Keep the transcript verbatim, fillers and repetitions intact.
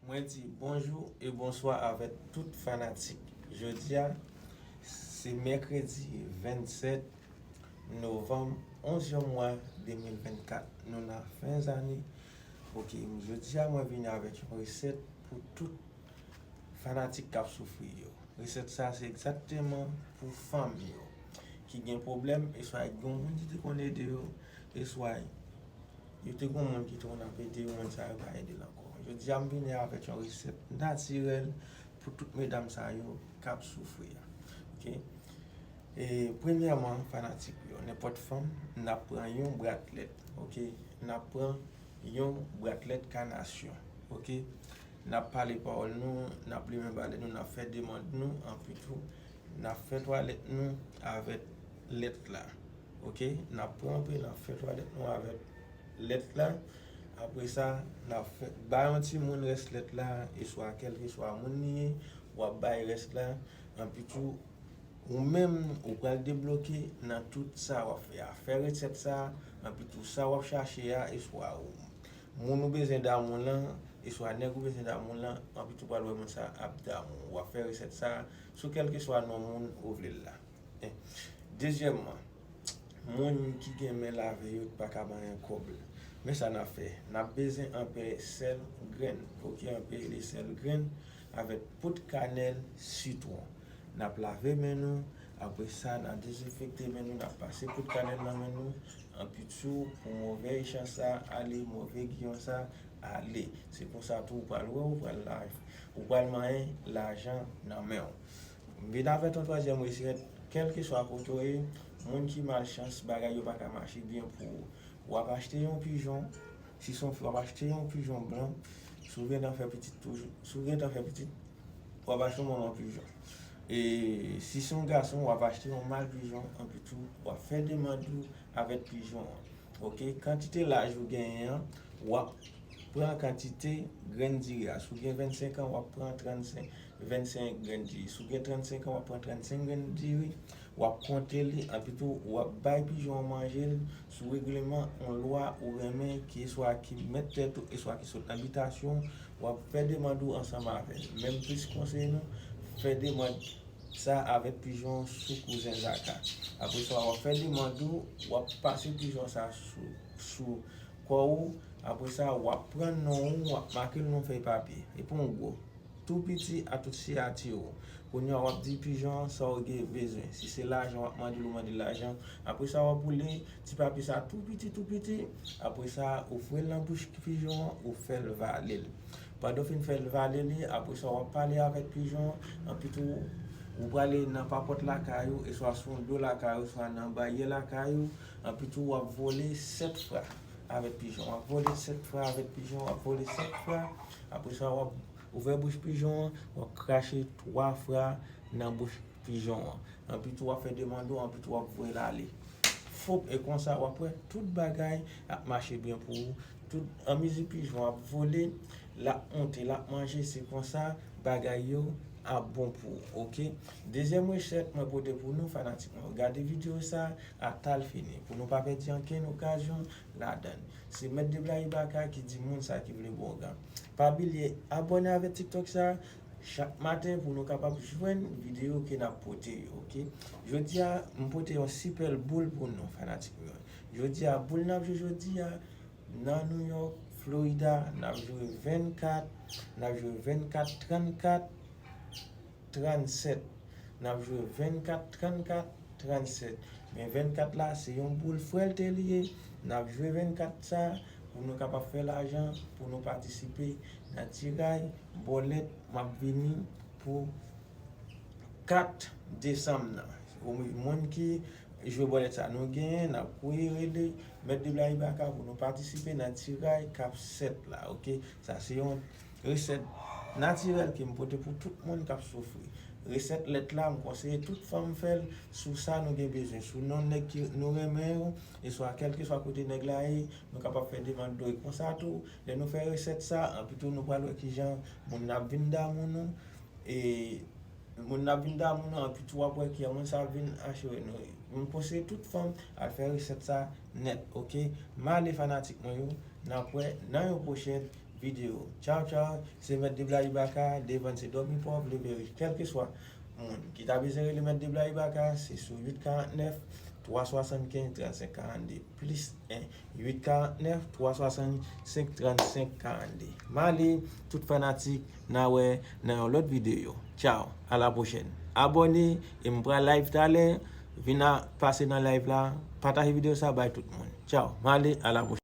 Mwen di bonjou e bonswa avèk tout fanatik. Jodi a, se mèkredi vennsèt novanm, onzyèm mwa de mil vennkat. Nou nan fen zane. Ok, jodi a mwen vini avèk yon resèt pou tout fanatik k ap soufri yo. Resèt sa se egzakteman pou fanm yo ki gen pwoblèm, e swa gen yon moun ki te konn ede yo, e swa yo te gen yon moun ki te konn ap ede yo, moun sa yo pa ede l ankò. Jodi a m vini avèk yon resèt natirèl pou tout medam sa yo k ap soufri a. Ok? E premyèman, fanatik yo, nenpòt fanm, n ap pran yon bwat lèt, ok? N ap pran yon bwat lèt kanasyon, ok? N ap pale pawòl nou, n ap limen balèt nou, n ap fè demann nou, anpi tou, n ap fè twalèt nou avèk lèt la, ok? N ap pran anpe, n ap fè twalèt nou avèk lèt la. Apre sa, n ap fè, bay yon timoun rès lèt la, e swa kèlkeswa moun li ye, w ap bay rès la, anpi tou, ou menm, ou pral debloke nan tout sa w ap fè a. Fè resèt sa, anpi tou sa w ap chache a, e swa ou, moun ou bezwen damou lan, e swa nèg ou bezwen damou lan, anpi tou pral wè moun sa ap damou. W ap fè resèt sa sou kèlkeswa non moun ou vle l la. Eh, dezyèmman, moun ki gen men lave yo pa ka manyen kòb. Men sa n ap fè, n ap bezwen anpe sèl grenn, ok, anpe sèl grenn avèk poud kanèl sitwon. N ap lave men nou, apre sa, n ap dezenfekte men nou, n ap pase poud kanèl nan men nou, anpi tou pou move chans sa ale, move giyon sa ale. Se konsa tou ou pral wè, ou pral la, ou pral manyen lajan nan men w. M vin avèk yon twazyèm resèt, kèlkeswa kote w ye, moun ki malchans, bagay yo pa ka mache byen pou ou. W ap achte yon pijon, si se yon fi, w ap achte yon pijon blan, si w gentan fè pitit toujou, si w gentan fè pitit, w ap achte yon manman pijon. E si se yon gason, w ap achte yon mal pijon, anpi tou, w ap fè demann ou avèk pijon an. Ok, kantite laj ou genyen an, w ap pran kantite grenn diri a. Si w gen vennsenk an, w ap pran trannsenk, vennsenk grenn diri. Si w gen trannsenk an, w ap pran trannsenk grenn diri. W ap konte li, anpi tou, w ap bay pijon an manje l sou regleman yon lwa ou renmen, ki swa ki mèt tèt ou, e swa ki sot nan bitasyon w, w ap fè demann ou ansanm avè l. Men m plis konseye nou, fè demann sa avèk pijon sou kouzen Zaka. Apre sa, w ap fè demann ou, w ap pase pijon sa sou, sou kò ou. Apre sa, w ap pran non ou, w ap make l nan fèy papye. Epi yon gwo, tou piti a tout siyati ou. Kounye a, w ap di pijon an sa w gen bezwen. Si se lajan, w ap mande l, ou mande l lajan. Apre sa, w ap woule ti papye sa tou piti, tou piti. Apre sa, ou foure l nan bouch pijon an, ou fè l vale l. Pandan w fin fè l vale li, apre sa w ap pale avèk pijon an, anpi tou ou prale nan papòt lakay ou, e swa sou do lakay ou, swa nan baryè lakay ou, anpi tou w ap vole sèt fwa avèk pijon. W ap vole sèt fwa avèk pijon, w ap vole sèt fwa. Apre sa w ap ouvè bouch pijon an, w ap krache twa fwa nan bouch pijon an. Anpi tou w ap fè demann ou, anpi tou w ap voye l ale. Fop, e konsa w ap wè tout bagay ap mache byen pou ou. Tout anmizi pijon ap vole, l ap monte, l ap manje, se konsa bagay yo ap bon pou ou, ok? Dezyèm resèt mwen pote pou nou, fanatik mwen, gade videyo sa ata l fini, pou nou pa pèdi ankenn okazyon ladan l. Se Mèt de Blayi Baka ki di moun sa ki vle bon gan. Pa bliye abòne avèk TikTok sa chak maten pou nou kapab jwenn videyo ke n ap pote yo, ok? Jodi a, m pote yon sipè boul pou nou, fanatik mwen. Jodi a, boul n ap jwe jodi a, nan New York, Florida, n ap jwe vennkat, n ap jwe vennkat trannkat, trannsèt. N ap jwe vennkat trannkat, trannsèt. Men vennkat la, se yon boul frèlte li ye. N ap jwe vennkat sa pou nou kapab fè lajan, pou nou patisipe nan tiray bòlèt m ap vini pou kat desanm nan. Ou moun ki jwe bòlèt sa nou genyen, n ap kouri rele Mèt de Blayi Baka pou nou patisipe nan tiray k ap sèt la, ok? Sa se yon resèt natirèl ke m pote pou tout moun k ap soufri. Resèt lèt la, m konseye tout fanm fè l sou sa nou gen bezwen, sou non nèg ki nou renmen yo, e swa kèlkeswa kote nèg la ye, nou kapab fè demann do. E konsa tou, lè nou fè resèt sa, anpi tou nou pral wè kijan moun nan ap vin damou nou, e moun nan ap vin damou nou, anpi tou w ap wè kijan moun sa ap vin asire nou. M konseye tout fanm al fè resèt sa nèt, ok? M ale fanatik mwen yo, n ap wè nan yon pwochèn Videyo. Tchaw, tchaw. Se Mèt Deblayi Baka, devann se dòmi pòv, leve rich. Kèlkeswa moun ki ta bezwen rele Mèt Deblayi Baka, se sou uit karant nèf, twa swasannkenz, trannsenk karannde, plis en, uit karant nèf, twa swasannsenk, trannsenk karannde. M ale, tout fanatik, n a wè nan yon lòt videyo. Tchaw, a la pwochèn. Abòne, e m pral live talè, vin a pase nan live la, pataje videyo sa bay tout moun. Tchaw, m ale, a la pwochèn.